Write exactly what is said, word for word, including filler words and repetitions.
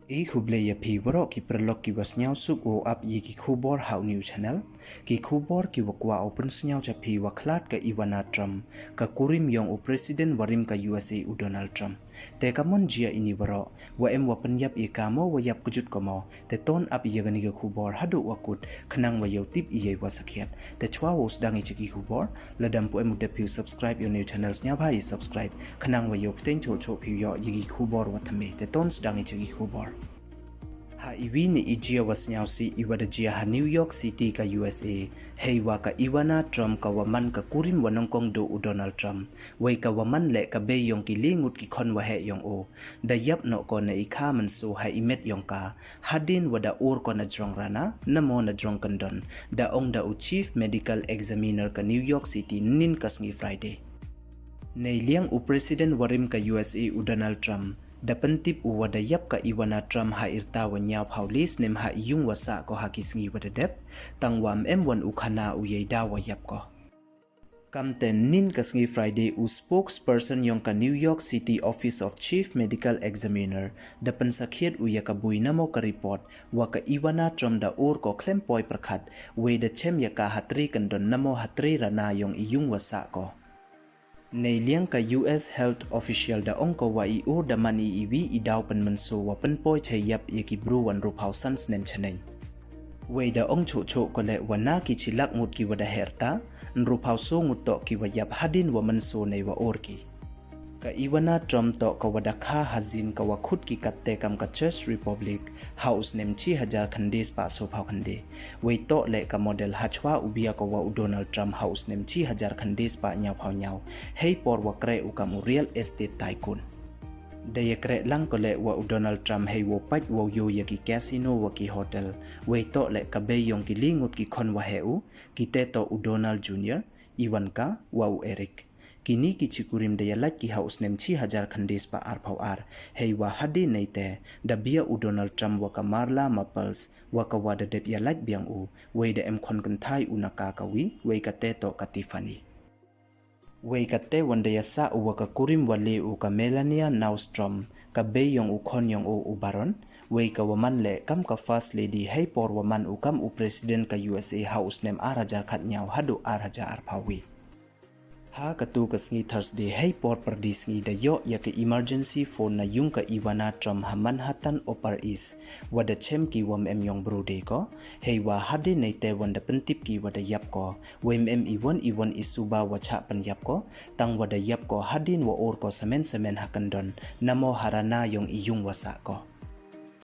I khublei ya phi waroh ki paralok ki wa sniawsuk wow ap ya ki khubor ha u new channel. Ki khubor ki wa kwah u pynsniaw cha phi wa khlad ka Ivana Trump, ka kurim yong u President warim ka U S A u Donald Trump. Te ka mon jia ini waroh, wa em wa pynyap ya ka mo wa yap kjut ka mo, te ton ap ya kani ka khubor haduh wa kut, khnang wa yow tip ya i wa sakhiat. Te chwa wow sdang i cha ki khubor, lada ym pu em u dep phi u subscribe ya u new channel, sniawbha i subscribe, khnang wa yow pteng choh choh phi u yoh ya ki khubor wa thymme. Te ton sdang i cha ki khubor. Ha i wi ni i jia wa sniawsih i wa da jia ha New York City ka U S A, hei wa ka Ivana Trump ka wa man ka kurim wa nyngkong duh u Donald Trump, wei ka wa man leh ka bei yong ki le ngut ki khon wa heh yong u, da yap noh ko na i kha mynsaw ha i met yong ka, hadien wa da ur ko na jrong rana, namo na jrong kyndon, da ong da u Chief Medical Examiner ka New York City nin ka sngi Friday. Neiliang u President warim ka U S A u Donald Trump, da pyntip u wa da yap ka Ivana Trump ha i rta wa nyaw phaw le snem ha i yung wa sah ko ha ki sngi wa da dep, tang wa ym em wan u khana u yei daw wa yap ko. Kamte nin ka sngi Friday, u spokesperson yong ka New York City Office of Chief Medical Examiner da pynsakhiat u ya ka bui namo ka report wa ka Ivana Trump da ur ko khlem poi pyrkhat, wei da chem ya ka ha tre kyndon namo ha tre rana yong i yung wa sah ko. Neiliang ka U S health official da ong ko wa i ur da man i i wi i daw pynmynsaw wa pynpoi cha yap ya ki bru wa ynru phaw san snem chaneng. Wei da ong choh choh ko leh wa na ki chi lak ngut ki wa da heh rta, ynru phaw saw ngut toh ki wa yap hadien wa mynsaw nei wa ur ki. Ka Ivana Trump toh ka wa da kha ha zin ka wa khut ki katte kam ka Czech Republic ha u snem chi hajar khyndai spah saw phaw khyndai. Wei toh leh ka model ha chwa u bia ko wa u Donald Trump ha u snem chi hajar khyndai spah nyaw phaw nyaw, hei por wa kreh u kam u real estate tycoon. Da ya kreh lang ko leh wa u Donald Trump hei wow pait wow yoh ya ki casino wa ki hotel. Wei toh leh ka bei yong ki le ngut ki khon wa heh u, ki te toh u Donald Junior, Ivanka, wa u Eric. Kini ki chi kurim da ya lait ki ha u snem chi hajar khyndai spah ar phaw ar, hei wa hadien nei te da bia u Donald Trump wa ka Marla Maples, wa ka wa da dep ya lait biang u, wei da em khon kynthai u na ka ka wi, wei ka te toh ka Tiffany. Wei ka te wan da ya sah u wa ka kurim wa le u ka Melania Nordstrom, ka bei yong u khon yong u u Baron, wei ka wa man leh kam ka First Lady hei por wa man u kam u President ka U S A ha u snem ar hajar khat nyaw haduh ar hajar ar phaw wi. Ha katu ka sngi Thursday hei por pyrdi sngi da yoh ya ka emergency phone na yung ka Ivana Trump ha Manhattan Upper East, wa da chem ki wa ym em yong bru de ko, hei wa hadien nei te wan da pyntip ki wa da yap ko, wei ym em i wan i wan i suba wa chah pynyap ko, tang wa da yap ko hadien wa ur ko samen samen ha kyndon, namo ha rana yong i yung wa sah ko.